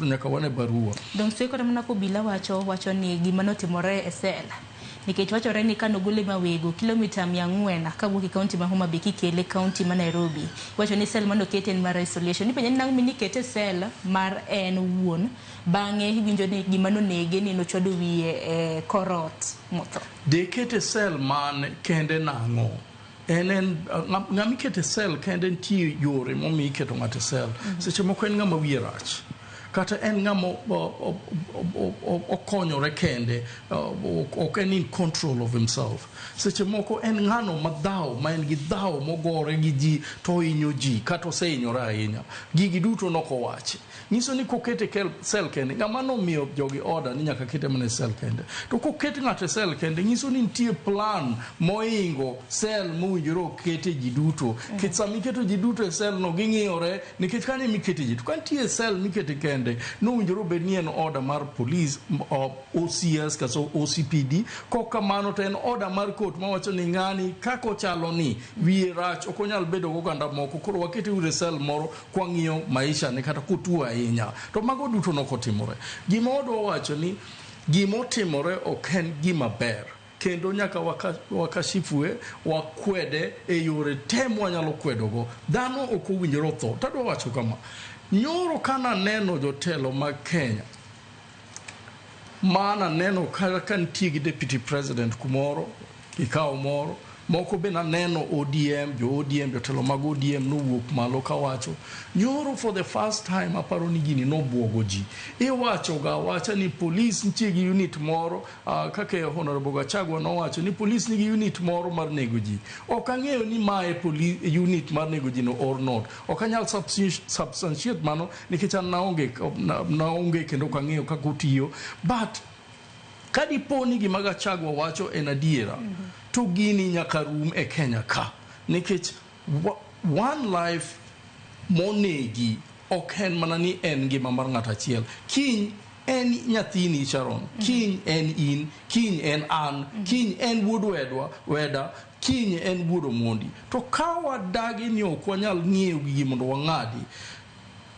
to nyaka wane barua. Dong' swe kata mana kobila wacho wacho ni gima notimore e sel nikech wachore ni kanogole Mawego kilomita 400 kawuok e kaunti ma Homa Bay kikele kaunti ma Nairobi, iwacho ni sel manokete en mar isolation. Ipenje ni nang'o minikete e sel mar en owuon, bang'e iwinjo ni gima nonege ni nochwado wiye e kor ot motho. De kete sel man kende nang'o? En ng'ama ikete sel kende, nitie yore momiyo iketo ng'ato e sel. Seche moko en ng'ama wiye rach, kata en ng'ama okonyore kende, ok en in control of himself. Seche moko en ng'ano ma dhaw, ma en gi dhaw mogore gi ji to ohinyo ji, kata osehinyore ahinya. Gigi duto nokowachi. Nyiso ni kokete sel kende, ng'ama nomiyo jogi order ni nyaka kete mana e sel kende. To koket ng'ato e sel kende, nyiso ni nitie plan moingo sel mowinjore okete ji duto. Nikech sama iketo ji duto e sel no, ging'iyore, nikech kanyo ema ikete ji. To ka nitie sel mikete kende, nowinjore obed ni en order mar police, OCS kata OCPD. Kok kamano to en order mar court mawacho ni ng'ani kaka ochalo ni wiye rach, ok onyal bedo goganda moko, koro wakete uru e sel moro kwang'iyo maisha ne kata kotuo ahinya. To mago duto nokotimore. Gima wadwa wacho ni gimotimore ok en gima ber, kendo nyaka wakashifue, wakwede e yore te mwanyalo kwedogo. Dhano ok owinjore otho. Tadwa wacho kama: nyoro kananeno jotelo mag Kenya, ma naneno ka nitie gi deputy president kumoro, ikawo moro moko be naneno ODM, jo ODM, jotelo mag ODM nowuok malo kawacho nyoro for the first time. Aparo ni gini nobuogo ji. Iwacho ga awacha ni police nitie gi unit moro, kaka Honorable Gachagua nowacho ni police nigi unit moro mar nego ji. Ok ang'eyo ni mae police unit mar nego ji no or not. Ok anyal substantiate mano nikech an naonge kendo ok ang'eyo kaka otiyo. But ka dipo ni gima Gachagua wacho en adiera, to gini nyaka rum e Kenya ka, nikech one life monegi ok en mana ni en ngima mar ng'ato achiel. Kiny en nyathini, Sharon, kiny en in, kiny en an, kiny en wuod wedwa weda, kiny en wuod Omondi. To ka wadagi ni ok wanyal ng'iewo gigi mondo wang'adi,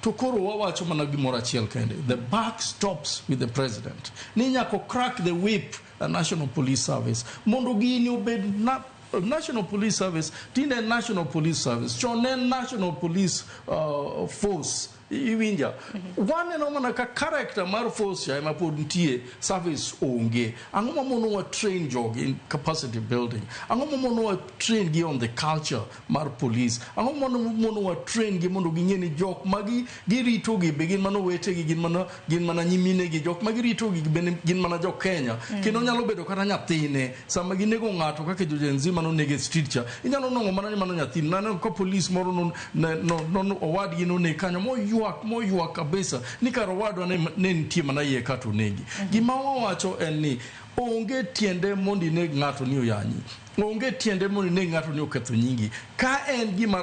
to koro wawacho mana gimoro achiel kende: the buck stops with the president, ni nyaka crack the whip a National Police Service mondo gini obed na, National Police Service. Tinde en National Police Service, chon ne en National Police Force. Iwinja? Waneno mana ka character mar force cha ema pod nitie, service onge. Ang'o mamonowa train jogi in capacity building? Ang'o mamonowa train gi on the culture mar police? Ang'o mamonowa train gi mondo ging'e ni jok ma giritogi be gin mana owetegi, gin mana nyiminegi, jok ma giritogi bende gin mana jo Kenya, kendo nyalo bedo kata nyathine? Sama ginego ng'ato kaka jo Gen Z manonege e street cha, inyalo nwang'o mana ni mano nyathini. Naneno ka police moro no owadgi noneg kanyo, moywak moywak kabisa ni kar owadwa ne nitie mana iye ka to onegi. Gima wawacho en ni onge tiende mondo ineg ng'ato ni oyanyi, onge tiende mondo ineg ng'ato ni oketho nyingi ka en gima